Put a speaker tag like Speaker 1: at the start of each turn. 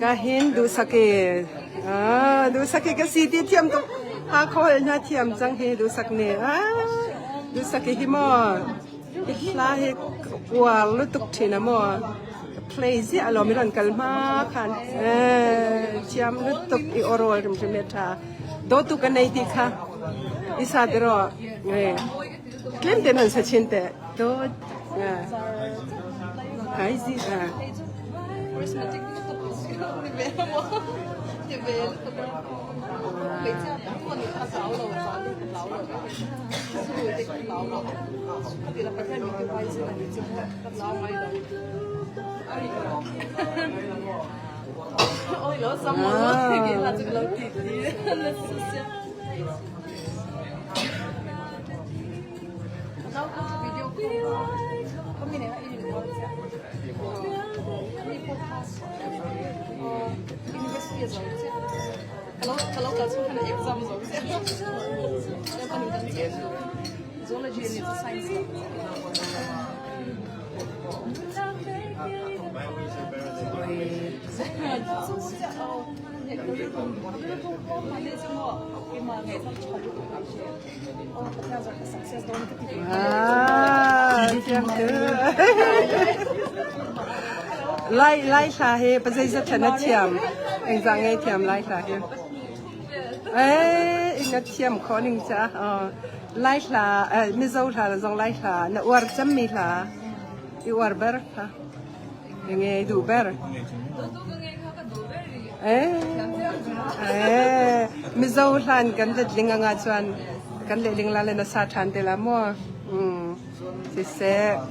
Speaker 1: Ka hin duhsaki ah duhsaki ka si ti thiam tuk ha khawl na thiam cang hi duhsak ni ah duhsaki hi maw i hla hi uar lutuk thin a maw play ziah alawm i rawn kal hma khan eh thiam lutuk i awrawl hrimhrim hi a tha dawtu ka nei ti kha i sa tiraw eh tlem ten han sa chin teh dawt Kai zi a. Lai lai hla hi pazeizat thlan a thiam engzah nge thiam lai hla hi eh ina thiam kho ning cha lai hla mizo hla la zong lai hla na uar cham mi hla i uar ber kha nge duh ber eh eh mizo hlan kan let ling anga chuan kan lehling la le nasa than te la maw um siseh.